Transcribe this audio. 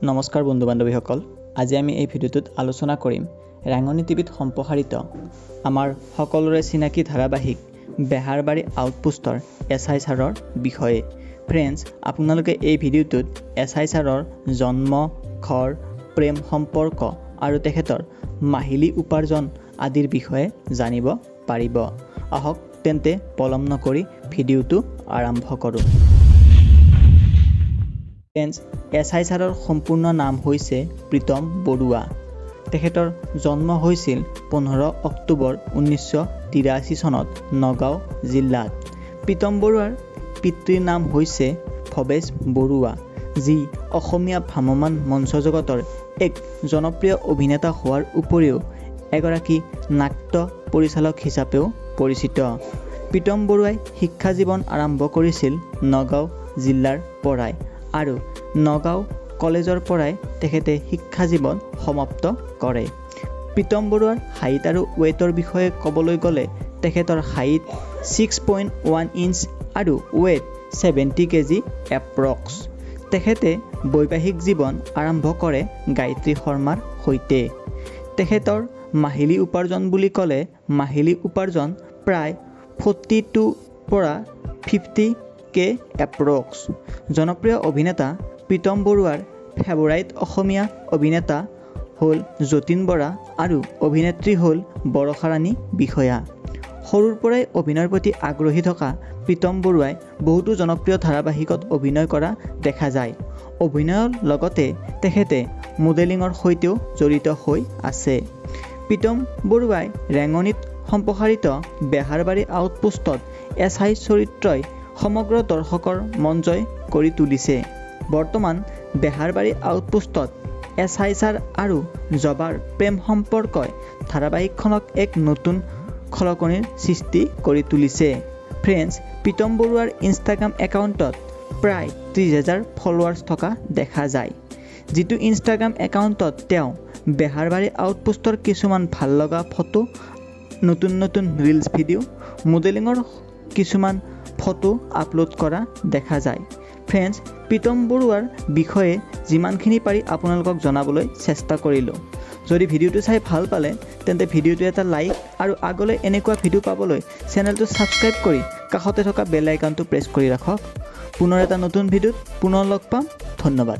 নমস্কাৰ বন্ধু বান্ধৱীসকল, আজি আমি এই ভিডিঅ'টোত আলোচনা কৰিম ৰাঙনী টিভিত সম্প্ৰসাৰিত আমাৰ সকলোৰে চিনাকি ধাৰাবাহিক বেহাৰবাৰী আউটপোষ্টৰ এছ I ছাৰৰ বিষয়ে। ফ্ৰেণ্ডছ, আপোনালোকে এই ভিডিঅ'টোত এছ I ছাৰৰ জন্ম, ঘৰ, প্ৰেম সম্পৰ্ক আৰু তেখেতৰ মাহিলী উপাৰ্জন আদিৰ বিষয়ে জানিব পাৰিব। আহক তেন্তে পলম নকৰি ভিডিঅ'টো আৰম্ভ কৰোঁ। ফ্ৰেণ্ডছ, এছ I ছাৰৰ সম্পূৰ্ণ নাম হৈছে প্ৰীতম বৰুৱা। তেখেতৰ জন্ম হৈছিল 15 অক্টোবৰ 1983 চনত নগাঁও জিলাত। প্ৰীতম বৰুৱাৰ পিতৃৰ নাম হৈছে ভৱেশ বৰুৱা, যি অসমীয়া ভ্ৰাম্যমাণ মঞ্চ জগতৰ এক জনপ্ৰিয় অভিনেতা হোৱাৰ উপৰিও এগৰাকী নাট্য পৰিচালক হিচাপেও পৰিচিত। প্ৰীতম বৰুৱাই শিক্ষা জীৱন আৰম্ভ কৰিছিল নগাঁও জিলাৰ পৰাই আৰু নগাঁও কলেজৰ পৰাই তেখেতে শিক্ষা জীৱন সমাপ্ত কৰে। প্ৰীতম বৰুৱাৰ হাইট আৰু ৱেইটৰ বিষয়ে ক'বলৈ গ'লে তেখেতৰ হাইট 6.1 ইঞ্চ আৰু ৱেইট 70 কেজি এপ্ৰক্স। তেখেতে বৈবাহিক জীৱন আৰম্ভ কৰে গায়ত্ৰী শৰ্মাৰ সৈতে। তেখেতৰ মাহিলী উপাৰ্জন বুলি ক'লে মাহিলী উপাৰ্জন প্ৰায় 42 পৰা 50 কে এপ্ৰক্স। জনপ্ৰিয় অভিনেতা প্ৰীতম বৰুৱাৰ ফেভৰাইট অসমীয়া অভিনেতা হ'ল যতীন বৰা আৰু অভিনেত্ৰী হ'ল বৰষাৰাণী বিষয়া। সৰুৰ পৰাই অভিনয়ৰ প্ৰতি আগ্ৰহী থকা প্ৰীতম বৰুৱাই বহুতো জনপ্ৰিয় ধাৰাবাহিকত অভিনয় কৰা দেখা যায়। অভিনয়ৰ লগতে তেখেতে মডেলিঙৰ সৈতেও জড়িত হৈ আছে। প্ৰীতম বৰুৱাই ৰেঙনিত সম্প্ৰসাৰিত বেহাৰবাৰী আউটপোষ্টত এছ I চৰিত্ৰই সমগ্ৰ দৰ্শকৰ মন জয় কৰি তুলিছে। বৰ্তমান বেহাৰবাৰী আউটপোষ্টত এছ I sir আৰু জবাৰ প্ৰেম সম্পৰ্কই ধাৰাবাহিকখনক এক নতুন খলকনিৰ সৃষ্টি কৰি তুলিছে। ফ্ৰেণ্ডছ, প্ৰীতম বৰুৱাৰ ইনষ্টাগ্ৰাম একাউণ্টত প্ৰায় 30,000 ফলোৱাৰ্ছ থকা দেখা যায়, যিটো ইনষ্টাগ্ৰাম একাউণ্টত তেওঁ বেহাৰবাৰী আউটপোষ্টৰ কিছুমান ভাল লগা ফটো, নতুন নতুন ৰিলছ ভিডিঅ', মডেলিঙৰ কিছুমান ফটো আপলোড কৰা দেখা যায়। ফ্ৰেণ্ডছ, প্ৰীতম বৰুৱাৰ বিষয়ে যিমানখিনি পাৰি আপোনালোকক জনাবলৈ চেষ্টা কৰিলোঁ। যদি ভিডিঅ'টো চাই ভাল পালে তেন্তে ভিডিঅ'টো এটা লাইক আৰু আগলৈ এনেকুৱা ভিডিঅ' পাবলৈ চেনেলটো ছাবস্ক্ৰাইব কৰি কাষতে থকা বেল আইকনটো প্ৰেছ কৰি ৰাখক। পুনৰ এটা নতুন ভিডিঅ'ত পুনৰ লগ পাম। ধন্যবাদ।